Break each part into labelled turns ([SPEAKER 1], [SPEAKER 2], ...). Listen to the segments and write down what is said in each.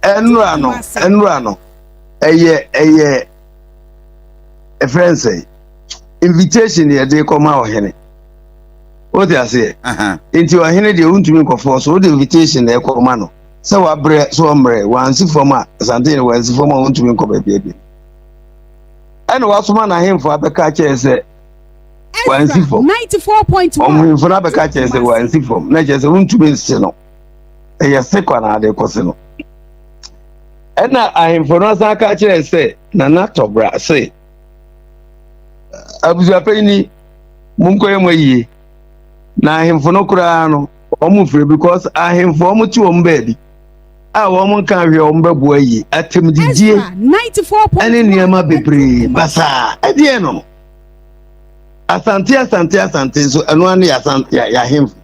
[SPEAKER 1] Ɛnora no, ɛnora no, ɛyɛ ɛyɛ ɛfrɛ nsɛ invitation yɛde kɔma ɔhene. Wote aseɛ? Nti ɔhene deɛ, wontumi nkɔfoɔ so, wode invitation na ɛkɔma no sɛ wabrɛ sɛ ɔmmerɛ wansi fam a, Asante ne wansi fam a, wontumi nkɔ baabi abi. Ɛna wasoma n'ahemfo abɛka kyerɛ sɛ wansi fam. Ɔhemfo no abɛka kyerɛ sɛ wansi fam na kyerɛ sɛ wontumi nsi no, ɛyɛ se kwa na ade kɔsi no. Ɛna ahemfo no asan ka kyerɛ sɛ Nana Tɔbra se abusuapanyin, monkɔyɛ mo ayie. Na ahemfo no koraa no, wɔn firi because ahemfo wɔn te wɔn baabi a wɔn nka ahwɛ, wɔn bɛboa yie, atɛmdidie ɛne nneɛma bebree basaa. Ɛdeɛ no, Asante, Asante, Asante nso, ɛno ano yɛ Asante yɛ ahemfo.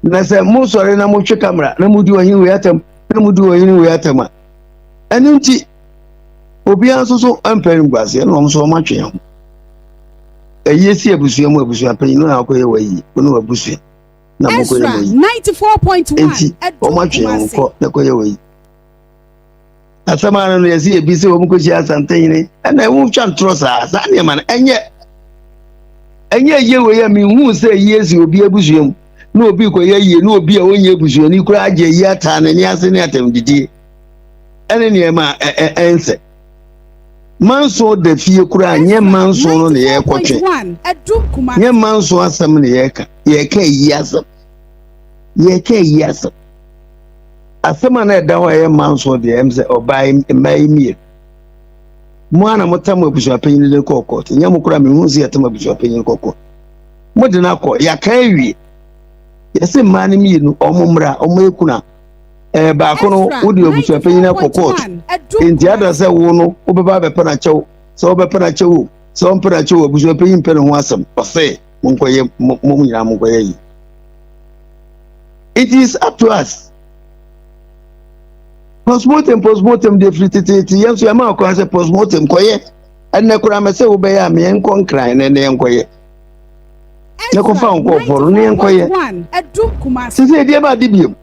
[SPEAKER 1] Na sɛ mo sɔre na mo twe camera na mo di ɔhene wei atam na mo di ɔhene wei atam a, ɛno nti obiara nso so mpɛ nguaseɛ na wɔn nso wɔn atwe ho. Ɛyie si abusua mu, abusua panyin na akɔyɛ wɔ ayie, wɔn ne abusua na mo kɔyɛ wɔ yi, nti wɔn atwe ho kɔ na kɔyɛ wɔ yi. Asɛm ano no, yɛsi ebi sɛ wɔn kɔhyia Asantehene, ɛna ɛho twa ntorɔ. Saa saa nneɛma no, ɛnyɛ yie. Wɔ yɛ mihu sɛ yie si obi abusua mu na obi kɔyɛ yie na obi a ɔnyɛ abusuani koraa agye yie ataa n'ani ase ne atɛmdidie ɛne nneɛma a ɛ ɛnsɛ. Manso da fie koraa, nyɛ manso no na yɛrekɔtwe, nyɛ manso asɛm na yɛreka. Yɛreka yie asɛm, yɛreka yie asɛm. Asɛm a na ɛda hɔ a ɛyɛ manso deɛ, ɛm sɛ ɔbaa yi, mmaa yi mmienu mo a na motam abusuapanyin de kɔɔ court, nyɛ mo koraa. Mehu sɛ yɛtam abusuapanyin kɔ court, mo de no akɔ, yɛaka awie. Yɛsɛ mmaa no mmienu, ɔmo mmra, ɔmo ekuna baako no, wode abusuapanyin akɔ court, nti ada sɛ wo no wobɛba abɛpɛ n'akyɛw, sɛ wobɛpɛ n'akyɛw o, sɛ wɔmpɛ n'akyɛw o, abusuapanyin mpɛ ne ho asɛm. Ɔsɛ monkɔyɛ mo mo nyinaa monkɔyɛ yi. It is up to us. Postmortem, postmortem de firi teteete, yɛn nso yɛma akwan sɛ postmortem kɔyɛ. Ɛnɛ koraa mɛ sɛ wobɛyɛ a, meɛ nkɔ Nkran na ɛnɛ yɛnkɔyɛ na kɔfa nkɔɔfoɔ no na yɛnkɔyɛ sisi ɛdeɛ ba ade biom.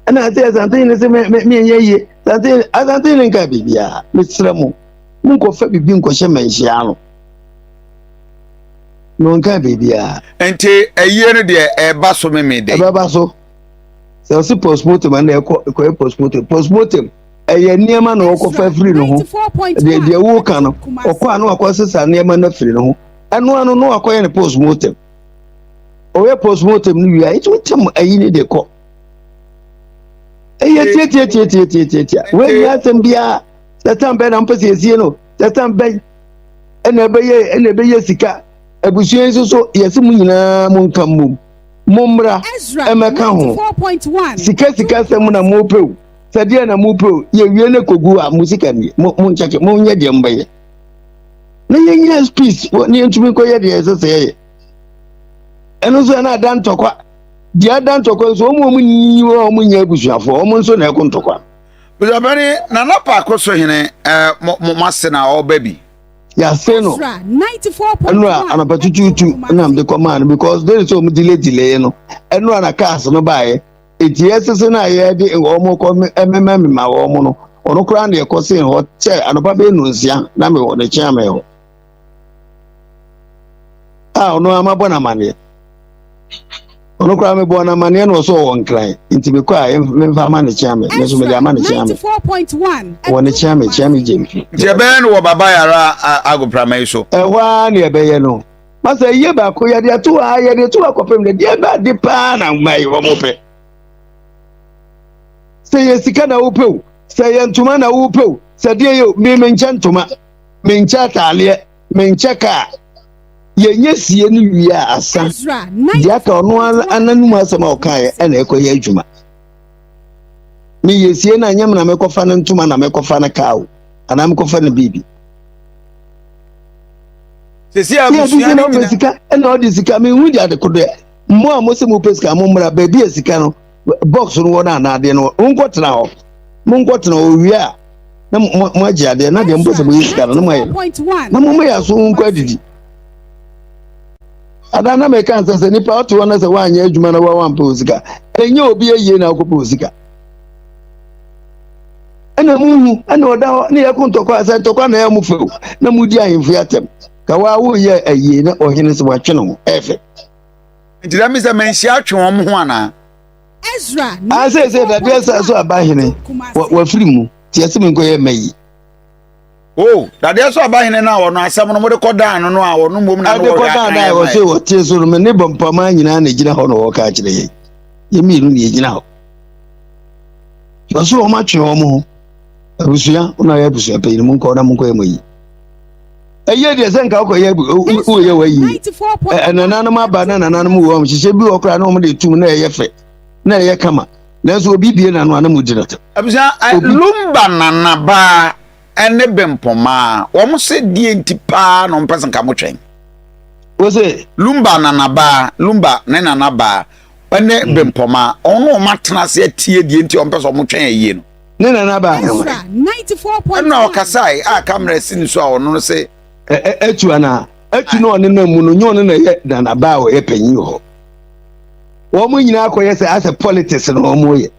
[SPEAKER 1] Ɛna sɛ Asantehene sɛ menyɛ yie, Asantehene, Asantehene nka biribiara. Mesrɛ mo, monkɔfa biribi nkɔhyɛ manhyia no na ɔnka biribiara.
[SPEAKER 2] Nti ɛyie no deɛ, ɛba so meme de?
[SPEAKER 1] Ɛbɛba so. Sɛ ɔsi postmortem, ɛna ɛkɔ ɛkɔyɛ postmortem. Postmortem ɛyɛ nneɛma na ɔkɔfa firi ne ho. Deɛ wɔka no, ɔkɔ a na wakɔ sesa nneɛma no afiri ne ho. Ɛno ano na wakɔyɛ ne postmortem. Ɔyɛ postmortem no wie a, ɛti wotam ayi ne de kɔ. Ɛyɛ tiatiatiatiatiatia. Wɔnyi asɛm biara sɛ tam bɛn na mpɛ sɛ yɛsie no, sɛ tam bɛn ɛna ɛbɛyɛ, ɛna ɛbɛyɛ sika. Abusua yi nso so, yɛsɛ mu nyinaa mo nka mmom, mommra ɛmɛka ho. Sika sika sɛm na mopɛ o, sɛdeɛ na mopɛ o, yɛwie ne kogu a, mo sika nie, mo mo nkyɛkyɛ, monyɛ deɛ mbɛyɛ na yɛnyɛ peace na yɛntumi nkɔyɛ deɛ ɛsɛ sɛ yɛyɛ. Ɛno nso ɛna ada ntɔkwa deɛ, ada ntɔkwa nso, wɔn a wɔn nyi wɔn a wɔn nyɛ abusuafoɔ, wɔn nso na ɛko ntɔkwa.
[SPEAKER 2] Busuapɛni Nana Paako so hene, ɛɛ mo mo ase na ɔba bi?
[SPEAKER 1] Yɛase no ɛnura anapa tututu ɛna mde kɔmaa no because de sɛ ɔmo delay delay no. Ɛnura na cars no baeɛ, eti yɛsese no a yɛde wɔn kɔ ɛmɛmɛ mema wɔn no, ɔno koraa na yɛkɔ sen hɔ kyɛ anɔpa bɛyɛ 6:00 na mewɔ ne kyɛn amɛ hɔ a, ɔno ama bɔ n'amaneɛ. Ɔno koraa mebɔ n'amaneɛ na ɔsɔ ɔwɔ Nkran, nti mekɔ a, memfa ama ne kyɛn me, me nso mede ama ne kyɛn me wɔ ne kyɛn me, kyɛn me gye mfi.
[SPEAKER 2] Nti ɛbɛyɛ no wɔ Baba Yara agoprama yi so?
[SPEAKER 1] Ɛhɔ ara ne ɛbɛyɛ no. Masa yie baako yɛde ato ha, yɛde ato hɔ akɔpem dɛ deɛ ɛbɛ ade paa na mma yi wɔn pɛ. Sɛ yɛ sika na wopɛ o, sɛ yɛ ntoma na wopɛ o, sɛ deɛ yɛ o, me menkyɛ ntoma, menkyɛ ataaleɛ, menkyɛ kaa. Yɛnyɛ sie no wie a, asa deɛ aka, ɔno ananum asɛm a ɔkaeɛ ɛna ɛkɔyɛ adwuma. Meyɛ sie no a, nyɛ me na mekɔfa no ntoma na mekɔfa no kaa o, anaa mekɔfa no biribi.
[SPEAKER 2] Sisi abusua
[SPEAKER 1] no nyina sika ɛna ɔde sika mehu de ade kodoɛ. Mo a mo sɛ mo pɛ sika, mo mmra baabi a sika no box no wɔ no anaa adeɛ no, monkɔtena hɔ, monkɔtena hɔ. Wie a, na mo agye adeɛ na deɛ mopɛ sɛ moyɛ sika no na moayɛ no na momma yɛ aso nkɔ adidi. Ada na meka nsɛ sɛ nipa ɔte hɔ na sɛ woanyɛ adwuma na woampɛ wo sika, ɛnyɛ obi ayie na wokɔpɛ wo sika. Ɛna muhu ɛna ɔda hɔ ne yɛko ntɔkwa sɛ ntɔkwa na ɛyɛ mo fɛ o na mudi ahemfo yi atɛm. Ka waa woyɛ ayie na ɔhene sɛ watwe ne ho ɛfɛ.
[SPEAKER 2] Nti dɛ mi sɛ manhyia atwe wɔn ho anaa?
[SPEAKER 1] Ezra, ah, sɛ sɛ dadeɛ sa so aba hene wafiri mu nti ɛsɛ mi nkɔyɛ mma yi.
[SPEAKER 2] O oh, dadeɛ so aba hene no a wɔno asɛm no mode kɔdaa no no a wɔno mmom na no
[SPEAKER 1] wɔhwɛ akan yɛ ma wɔse wɔte so no me ne bɔmpama nyinaa na ɛgyina hɔ na wɔka akyerɛ yɛn yɛ mmienu na yɛgyina hɔ wɔso wɔn atwe wɔn ho abusua wɔn ayɛ abusua panyin mu nkɔ na mu nkɔyɛ mo yi ɛyɛ deɛ sɛ nka wokɔyɛ woyɛ wayi nananom aba na nananom wɔ wɔn hyehyɛ bi wɔ koraa na wɔn de tum na ɛyɛ fɛ na ɛyɛ kama nanso obi bie n'ano a na mo gyina tɛ.
[SPEAKER 2] Abusua lumba nanabaa ɛne bempɔmaa wɔn se deɛ nti paa na wɔn pɛ sɛ nka mo twɛn.
[SPEAKER 1] Wose.
[SPEAKER 2] Lumba nanabaa lumba ne nanabaa ɛne bempɔmaa wɔn na wɔn atena ase atie deɛ nti wɔn pɛ sɛ wɔn twɛn ayie no.
[SPEAKER 1] Ne nana baa ne hwan?
[SPEAKER 2] Ɛna ɔkasae a kamera si ne so a ɔno no se.
[SPEAKER 1] Atu anaa? Atu na ɔnenam mu no, nyɛ ɔno na ɛyɛ nanaba a ɔyɛ panyin wɔ hɔ. Wɔn nyinaa akɔyɛ sɛ asɛ politics na wɔn yɛ.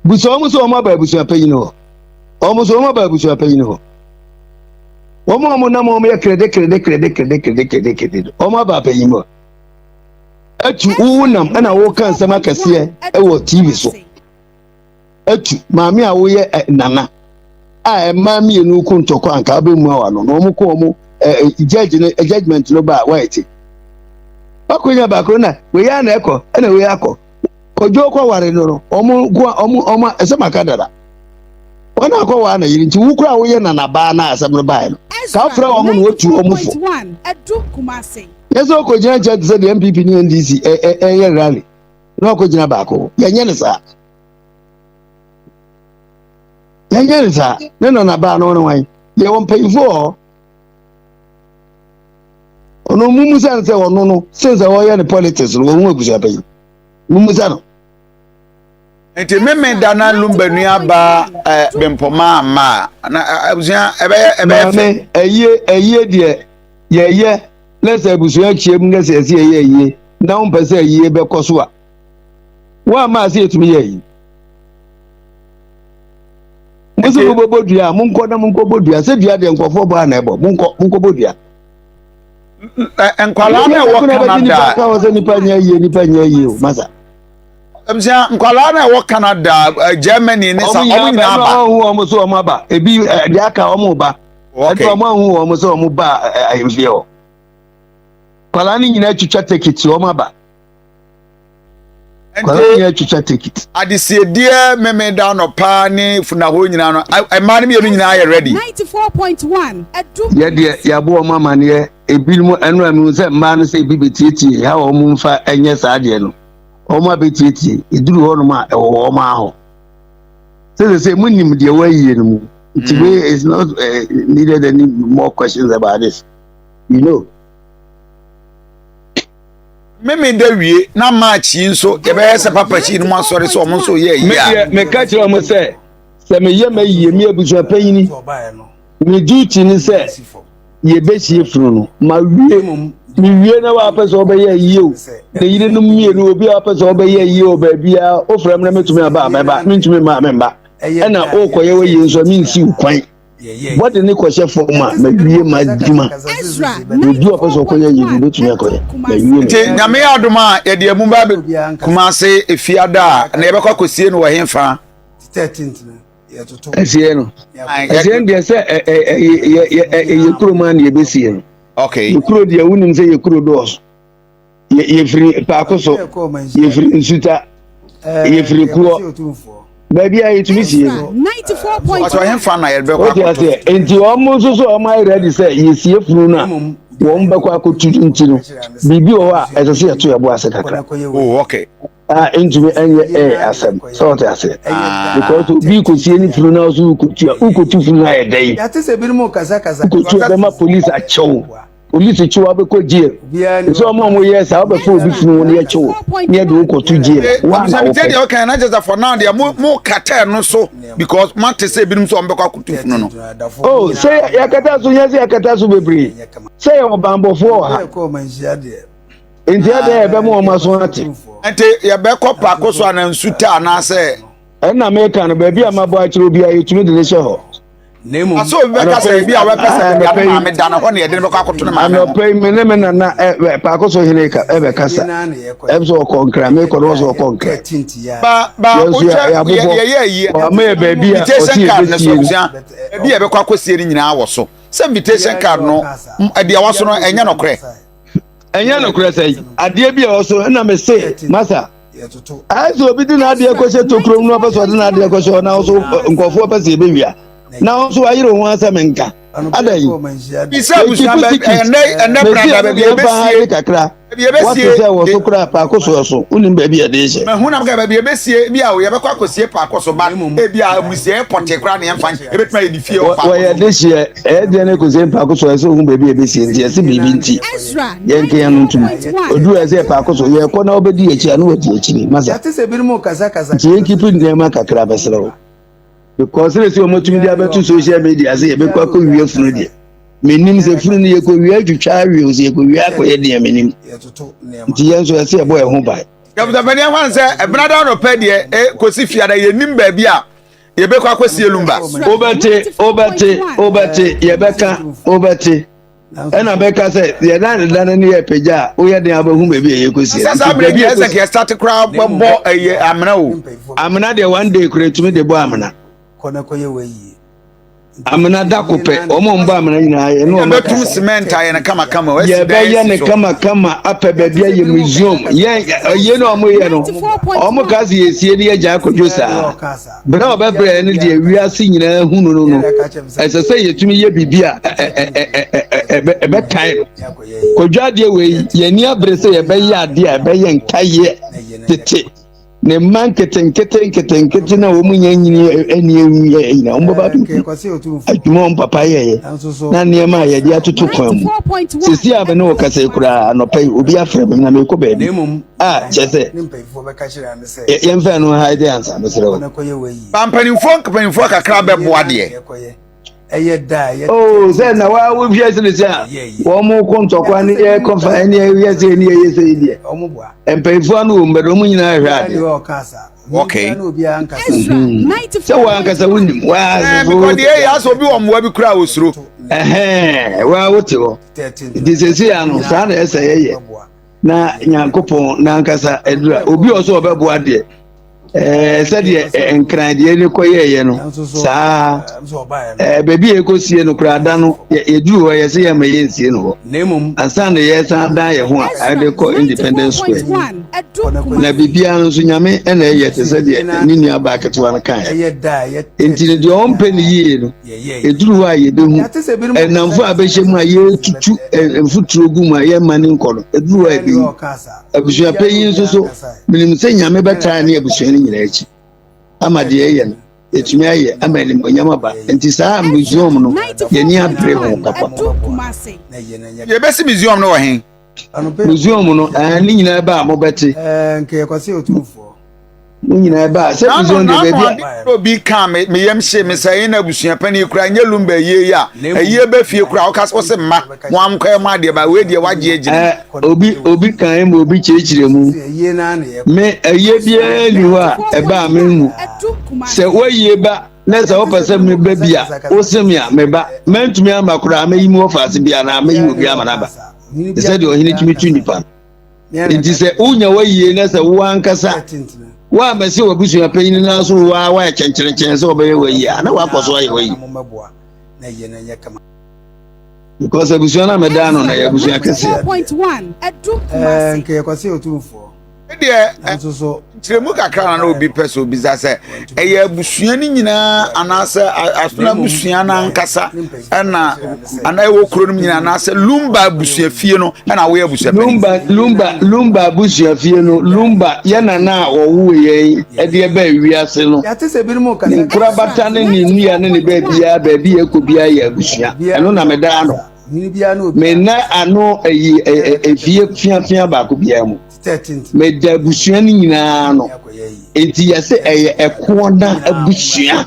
[SPEAKER 1] Busa wɔn sɛ wɔn aba abusua panyin hɔ. Wɔn nso wɔn aba abusua panyin hɔ. Wɔn a wɔn nam wɔn yɛ krede krede krede krede krede krede krede wɔn aba panyin hɔ. Atu wo nam ɛna wɔka nsɛm akɛseɛ ɛwɔ TV so. Atu, maame a woyɛ nana a mmaa mmienu ko ntɔkwa anka wobɛmua w'ano na wɔn ko wɔn judge no judgement no ba a wɔayɛ te. Wakonya baako na wei a na ɛkɔ ɛna wei akɔ. Kɔdwo kɔ ware no no wɔn ko wɔn wɔn ɛsɛ maka dada. Wɔn akɔ waa na yiri nti wo kura woyɛ nana baa na asɛm no baeɛ no. Ka wofrɛ wɔn na wɔtu wɔn fo. Yɛ sɛ ɔkɔgyina nkyɛn te sɛ deɛ NPP ne NDC ɛyɛ rally na wakɔgyina baako yɛnyɛ no saa. Yɛnyɛ no saa. Ne nanabaa no ne wan? Yɛwɔ mpanyinfoɔ wɔ hɔ. Ɔno mumusa no sɛ ɔno no sen sɛ ɔyɛ ne politics no wɔn ho abusua panyin. Mumusa no.
[SPEAKER 2] Nti meme da na lumba nua ba eh, bempɔma ama a na abusua ɛbɛyɛ ɛbɛyɛ fɛ.
[SPEAKER 1] Maame ɛyie ɛyie deɛ yɛyɛ na sɛ abusua akyia mu na sɛ yɛsɛ yɛyɛ ɛyie na wompɛ sɛ ɛyie bɛkɔ so a woamma ase yɛtumi yɛ yi mo sɛ mobɛbɔ dua a monkɔ na monkɔbɔ dua sɛ dua deɛ nkurɔfoɔ bɔ a na ɛbɔ monkɔ monkɔbɔ dua
[SPEAKER 2] nkwalaa na ɛwɔ Canada
[SPEAKER 1] ka wɔ sɛ nipa nyɛ yie nipa nyɛ yie o masa
[SPEAKER 2] abusua nkwalaa na ɛwɔ Canada Germany ne sa ɔmo nyinaa ba
[SPEAKER 1] ɔmo wɔn so ɔmo aba ebi deɛ aka ɔmo ba ɛdi ɔmo ahu wɔn sɛ ɔmo ba ahemfie hɔ nkwalaa no nyinaa twitwa tekiti ɔmo aba
[SPEAKER 2] Nti atwitwa tekit. Adesiedeɛ Memeda anɔpa ne funahɔ nyinaa no mmaa no mmienu nyinaa yɛ ready.
[SPEAKER 1] Yɛ deɛ yɛabɔ wɔn amaneɛ ebinom ɛno a mehu sɛ mmaa no sɛ ebi bɛtietie ha wɔn mfa nyɛ saa deɛ no wɔn abɛtietie eduru hɔnom a ɛwɔ wɔn ahɔ sɛ sɛ sɛ mo nim deɛ wɔayie no mu nti wei is not uh, needed any more questions about this you know.
[SPEAKER 2] Memeda wie na March yi nso yɛbɛyɛ sɛ papa kyi no mu asɔre sɛ ɔmo nso yɛ ayi
[SPEAKER 1] a. Medeɛ meka kyerɛ ɔmo sɛ sɛ meyɛ m'ayie me abusua panyini me duty ne sɛ yɛbɛsie funu no ma wie mewie na wapɛ sɛ ɔbɛyɛ ayie o ne yerenom mmienu obi a wapɛ sɛ ɔbɛyɛ ayie o baabiara wofrɛ me na mɛtumi aba a mɛba mentumi mma a memba ɛna wokɔyɛ w'ayie nso a mensi wo kwan. Bɔde ne kɔhyɛ fam a mawie m'adwuma. Obi a ɔpɛ sɛ ɔkɔyɛ yie bi obetumi akɔyɛ. Mawie
[SPEAKER 2] me. Nti Nyame yɛ adom a yɛde amu ba Kumase Efiada a na yɛbɛkɔ akɔsie no wɔ henfa?
[SPEAKER 1] Ɛsie no. Ɛsie no deɛ sɛ ɛyɛ kurom a na yɛbɛsie no.
[SPEAKER 2] Okay.
[SPEAKER 1] Yɛ kuro deɛ wonim sɛ yɛ kuro dɔɔso. Yɛfiri paako so, yɛfiri nsuta, yɛfiri kuɔ, baabi a yɛtumi sie no.
[SPEAKER 2] Ɔsɛ ɔhefa na yɛbɛkɔ
[SPEAKER 1] akɔto. Wote aseɛ, nti wɔn nso so wɔn ayɛ ready sɛ yɛsie funu no a wɔn bɛkɔ akɔtu nti no, biribi wɔ hɔ a ɛsɛ sɛ yɛto yɛbo ase kakra.
[SPEAKER 2] Oh, okay.
[SPEAKER 1] A ntumi ɛnyɛ ɛyɛ asɛm sɛ ɔte aseɛ. Because obi kɔsie ne funu na ɔso wokɔtu a wokɔtu funu no ayɛ dɛn? Wokɔtu a bɛma police akyɛw. Polisi kye wo abɛkɔ jail. Sɛ ɔmo a ɔmo yɛ saa wobɛfa obi funu wo ne yɛkye wo ne yɛde wo kɔto jail. Wo a na wopɛ.
[SPEAKER 2] Deɛ ɔka na kyerɛ sɛ for now deɛ mo mo kata no so because mo ate sɛ ebinom sɛ ɔmo bɛkɔ akɔto funu no.
[SPEAKER 1] Oh sɛ yɛakata so nyɛ sɛ yɛakata so bebree sɛ yɛwɔ banbɔfoɔ wɔ ha nti adɛn yɛbɛma wɔn aso ate.
[SPEAKER 2] Nti yɛbɛkɔ paako so anaa nsuta anaasɛ.
[SPEAKER 1] Ɛna meka no, baabi a mabɔ akyerɛ obiara, yɛtumi de ne hyɛ hɔ.
[SPEAKER 2] Asɛ obi bɛka sɛ ebi a wɔbɛpɛ sɛ baabi a ne maame da no hɔ na yɛde no bɛkɔ akɔto ne maame ho.
[SPEAKER 1] Anɔpa yi me ne me nana ɛ paako so hene ka ɛbɛkasa. Ɛm sɛ ɔkɔ nkran, mekɔ no sɛ ɔkɔ nkran.
[SPEAKER 2] Ba ba wohwɛ yɛyɛ ayi.
[SPEAKER 1] Ɔama yɛ baabi a ɔsi
[SPEAKER 2] invitation card no so
[SPEAKER 1] yɛbɛsie no.
[SPEAKER 2] abusua baabi a yɛbɛkɔ akɔsie no nyinaa wɔ so. Sɛ invitation card no ɛdeɛ ɛwɔ so no ɛnyɛ nokorɛ.
[SPEAKER 1] Ɛnyɛ nokorɛ sɛ adeɛ bi a ɛwɔ so ɛna me se masa. Ayɛ sɛ obi de n'adeɛ kɔhyɛ tokuro mu na ɔpɛ sɛ ɔde n'adeɛ kɔhyɛ hɔ na nso nkɔfoɔ pɛ sɛ ɛbɛwia na nso wayere ho asɛm nka ada yi.
[SPEAKER 2] Bisa abusua bɛ ɛnɛ ɛnɛ brada baabi ɛbɛsie
[SPEAKER 1] kakra
[SPEAKER 2] baabi ɛbɛsie
[SPEAKER 1] wate sɛ wɔ so koraa paako so ɛso wonim baabi ɛde hyɛ.
[SPEAKER 2] Mahu nam ka baabi ɛbɛsie bi a yɛbɛkɔ akɔsie paako so ba ebi a amusiɛ pɔtee koraa ne yɛmfa ebɛtumi ayɛ ne fie wɔ paako so.
[SPEAKER 1] Wɔyɛ de hyeɛ ɛyɛ deɛ no kɔsie paako so ɛsɛ ohun baabi ɛbɛsie nti ɛsɛ biribi nti. Yɛnka yɛn no ntom. Oduru ɛsɛ paako so yɛkɔ na wobɛdi akyi a na wadi akyiri masa. Nti yɛn keep nneɛma kakra bɛsrɛ wo. Because sɛ sɛ wɔatumi de abɛto social media sɛ yɛbɛkɔ akɔwie funu deɛ. Menim sɛ funu no yɛkɔwie atwitwa awie o sɛ yɛkɔwie akɔyɛ deɛ menim. Nti yɛn nso ɛsɛ yɛbɔ yɛn ho ban.
[SPEAKER 2] Abusuapanin ɛfa no sɛ ɛbenada anɔpa deɛ kɔsi fiada yɛnim baabi a yɛbɛkɔ akɔsie lumba.
[SPEAKER 1] Wobɛte wobɛte wobɛte yɛbɛka wobɛte. Ɛna bɛka sɛ yɛn nan deda no ne yɛ pagya a woyɛ den abɛhu baabi a yɛkɔsi.
[SPEAKER 2] Sɛ saa berɛ deɛ ɛsɛ kɛ start koraa bɛbɔ ɛyɛ amena o.
[SPEAKER 1] Amena deɛ one day koraa ɛtumi de bɔ amena. Amena da ko pɛ wɔn a wɔbɔ amena nyinaa yɛ ne wɔn
[SPEAKER 2] akasa. Yɛbɛtum cement ayɛ no kamakama.
[SPEAKER 1] Yɛbɛyɛ no kamakama apɛ baabi ayɛ museum. Yɛn ɛyɛ no a wɔyɛ no wɔn ka sɛ yɛsie ne yɛgya akɔdwo saa. Berɛ a ɔbɛbrɛɛ no deɛ wiase nyinaa hunu no no, ɛsɛ sɛ yɛtumi yɛ biribi a ɛbɛkae no. Kwadwo adeɛ wei, yɛn ani abere sɛ yɛbɛyɛ adeɛ a ɛbɛyɛ nkaeɛ tete ne mma nketenkete nketenkete na wɔn nyɛ nyini ɛni ewu yɛ nyina wɔn bɛba abɛhu adwuma wɔn papa yɛyɛ na nneɛma a yɛde atoto kwan mu sisi a me ne wɔ kasa yi koraa anɔpa yi obi afrɛ me na mekɔ baabi a kyerɛ sɛ yɛmfa no ha de ansa mesrɛ wo.
[SPEAKER 2] Ba mpanimfoɔ mpanimfoɔ kakra bɛboa deɛ.
[SPEAKER 1] Oh, sɛ na wa wo hwɛ sɛ sɛ a wɔn mo ko ntɔkwa ne yɛ kɔfa ɛne yɛ sɛ ɛne yɛ sɛ deɛ mpanimfoɔ ano wɔn bɛdɛ wɔn nyinaa hwɛ adeɛ.
[SPEAKER 2] Okay.
[SPEAKER 1] Sɛ wɔn ankasa wonim.
[SPEAKER 2] Ɛɛ bikɔ deɛ yɛ asɛ obi wɔ mmoa bi kura osuro.
[SPEAKER 1] Ɛhɛn wa wote hɔ. Nti sɛ si ano saa na ɛsɛ yɛyɛ. na nyankopɔn n'ankasa adura obi a ɔsɛ ɔbɛboa deɛ ɛɛ sɛdeɛ nkran deɛ ne kɔyɛɛyɛ no saa ɛɛ baabi a yɛkɔsie no koraa da no yɛduru hɔ yɛsɛ yɛma yɛnsie no hɔ ansa na yɛsan dan yɛn ho a ɛde kɔ independence square na biribiara no nso nyame ɛna ɛyɛ te sɛ deɛ ne nua baa ketewa no kaeɛ nti no deɛ ɔmpɛ ne yie no Ɛduru hɔ a yɛbɛhu nnamfo a bɛhyɛ mu a yɛtutu mfuturo gu mu a yɛmma ne nkɔ no. Ɛduru hɔ a yɛbɛhu. Abusua panyin nso so, menim sɛ Nyame bɛtaa ne abusua no nyinaa akyi ama deɛ ɛyɛ no yɛtumi ayɛ ama animuonyam aba. Nti saa museum no yɛni abere ho papa.
[SPEAKER 2] Yɛbɛsi museum no wɔ he?
[SPEAKER 1] Museum no, ne nyinaa ba a mobɛte. Ne nyinaa ɛba a sɛ museum deɛ baabi
[SPEAKER 2] a. Obi ka me me yam hye me sɛ ɛyɛ na abusua panyin kura nyɛ lumba ayie yi a ayie bɛ fie kura ɔka ɔsɛ mma mo ankɔ ɛmo adeɛ ba wei deɛ wagye agyina.
[SPEAKER 1] Obi obi kan mu obi kyerɛkyerɛ mu me ayie biara ni hɔ a ɛba a me nhu sɛ woayie ba na sɛ wopɛ sɛ meba bi a wose me a meba mantumi ama koraa mɛyi mu wɔfaase bi anaa mɛyi obi ama no aba te sɛ deɛ ɔhene tumi tu nipa no. Nti sɛ wonya w'ayie na sɛ wo ankasa woammɛsɛ w'abusua panyin no so wo ara woayɛ kyɛnkyerɛnkyɛn sɛ wɔbɛyɛ w'ayie a na woakɔ so ayɛ w'ayie. Because abusua no a mɛdaa no no yɛ abusua kɛseɛ.
[SPEAKER 2] Deɛ nkyerɛmu kakra na na obi pɛ sɛ obisa sɛ ɛyɛ abusua no nyinaa anaasɛ asono abusua no ankasa ɛna anaa ɛwɔ kuro no mu nyinaa anaasɛ lumba abusua fie no ɛna woyɛ abusua panyin.
[SPEAKER 1] Lumba lumba lumba abusua fie no lumba yɛ nana a ɔwoo yɛn ɛde ɛbɛɛ wiase no ne nkorabata ne ne nnua ne ne baabiara baabi yɛ kɔ biara yɛ abusua ɛno na meda ano mena ano ɛyi efie fiafia baako biara mu. Meda abusua no nyinaa ano. Enti yɛsɛ ɛyɛ ɛkoɔ na abusua.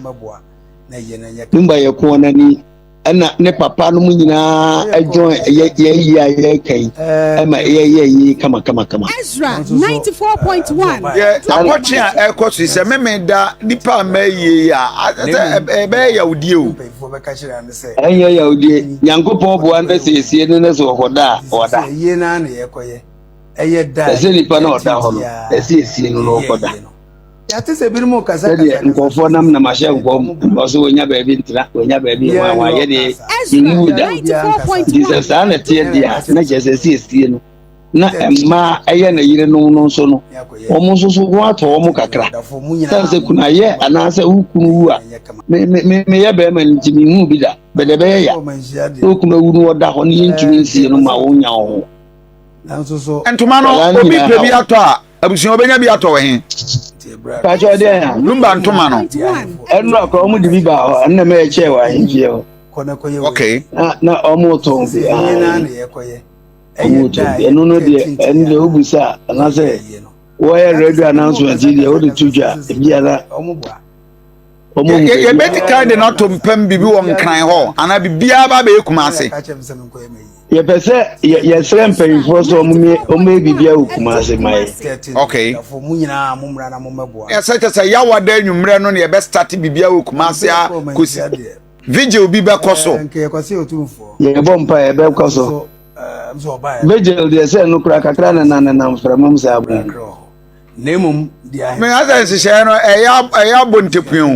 [SPEAKER 1] Numba yɛ koɔ na ni. Ɛna ne papa no mu nyinaa ɛjoin yɛ yɛ yie a yɛreka yi ɛma yɛyɛ yie kama kama kama.
[SPEAKER 3] Ezra 94.1.
[SPEAKER 2] Yɛ akɔkye a ɛkɔ so yi sɛ meme da nipa a mɛyie yi a sɛ ɛbɛyɛ yawdie o.
[SPEAKER 1] Ɛnyɛ yawdie Nyankopɔn boa no sɛ esie no na sɛ ɔkɔda a ɔda. Ɛsɛ nipa na ɔda hɔ no ɛsɛ esie no na ɔkɔda. Sɛdeɛ nkurɔfoɔ nam nam ahyɛ nkɔm wɔ so wɔnya baabi ntena wɔnya baabi hwan hwan yɛ deɛ yɛnwu da. Nti sɛ saa na ɛteɛ deɛ a na kyerɛ sɛ siesie no na mmaa ɛyɛ ne yerenom no nso no wɔn nso so ho atɔ wɔn kakra sane sɛ kunayɛ anaasɛ wo kunu wu a me me me meyɛ bɛrima no nti menhu bi da bɛdɛ bɛyɛ ya na wo kunu awu no ɔda hɔ ne yɛntumi nsie no ma wonya wo ho.
[SPEAKER 2] Ntoma no obi pɛ bi atɔ a abusua obenya bi atɔ wɔ he?
[SPEAKER 1] Pakyɛ ɔdeɛ ya.
[SPEAKER 2] Lumba ntoma no.
[SPEAKER 1] Ɛnu akora wɔn de bi ba hɔ ɛna mɛ ɛkyɛ wɔ ahemfie hɔ.
[SPEAKER 2] Okay.
[SPEAKER 1] Na na wɔn tɔn bi wɔn tɔn bi ɛnu no deɛ ɛnu deɛ obu sa anaasɛ wɔyɛ radio announcement yi deɛ wɔde to dwa ebi ara.
[SPEAKER 2] Yɛbɛdi kan de no ato mpam biribi wɔ nkran hɔ anaa biribiara ba bɛyɛ Kumase.
[SPEAKER 1] Yɛpɛ sɛ yɛsrɛ mpanyinfoɔ sɛ wɔn yɛ biribiara wɔ Kumase ma yɛ.
[SPEAKER 2] Okay. Ɛsɛ kyɛ sɛ yawa da anwummerɛ no na yɛbɛ start biribiara wɔ Kumase a kɔsi vigil bi bɛkɔ so.
[SPEAKER 1] Yɛbɔ mpa yɛbɛkɔ so. Vigil deɛ sɛ no kora kakra na nanenam mframa mu saa bɔ.
[SPEAKER 2] Na mmom deɛ ahemfo. Menya sɛ nhyehyɛeɛ no ɛyɛ ɛyɛ abɔ ntakua o.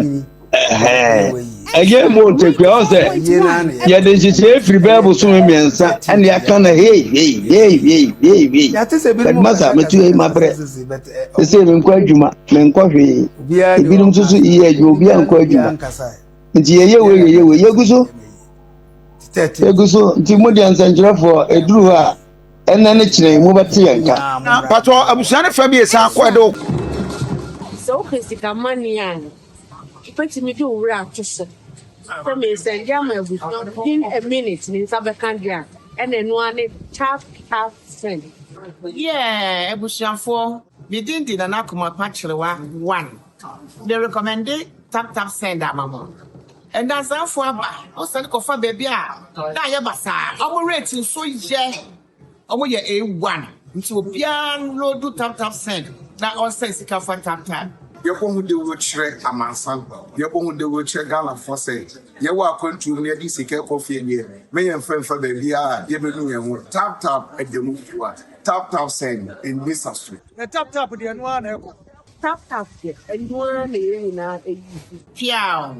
[SPEAKER 1] Ɛyɛ mmɔ ntakua ɔn sɛ yɛde nhyehyɛeɛ firi bɛɛ bosome mmiɛnsa ɛne aka no hei hei hei hei hei hei. Headmaster metu hei mabrɛ. Sese menkɔ adwuma menkɔ hwee. Ebinom nso so yɛ adwuma obiara nkɔ adwuma. Nti yɛyɛ wei yɛyɛ wei yɛgu so. Yɛgu so nti mo deɛ nsɛnkyerɛfoɔ ɛduru hɔ a Ɛnnɛ ne kyena yi mobɛte yɛn nka.
[SPEAKER 2] Na patɔ abusua no fa bi esan kɔ ɛde wo.
[SPEAKER 4] Sɛ wopɛ sika money a, wobɛtumi de wo werɛ ato so sɛ meresɛnde ama abusua within a minute me nsa bɛka deɛ a, ɛna ɛno ara ne tap tap send.
[SPEAKER 5] Yeah abusuafoɔ me din de Nana Kumapa Kyerewa one me recommende tap tap send ama mo Ndansafoɔ aba wo sane kɔfa baabi a na ayɛ basaa ɔmo rate nso yɛ ɔmo yɛ A1 nti obiara nloadu tap tap send na ɔnsɛn sika fa tap tap.
[SPEAKER 6] Yɛbɔ ho dawuro kyerɛ amansan, yɛbɔ ho dawuro kyerɛ Ghanafoɔ sɛ yɛwɔ akwantuo mu na yɛde sika rekɔ fie deɛ, mɛ yɛmfa mfa baabiara a yɛbɛnu yɛn ho. Tap tap ɛda mu fua, tap tap send, ɛnni sa so.
[SPEAKER 7] Na tap tap deɛ ɛno ara na ɛkɔ.
[SPEAKER 4] Tap tap deɛ ɛno ara na yɛn nyinaa use.
[SPEAKER 5] Piaw!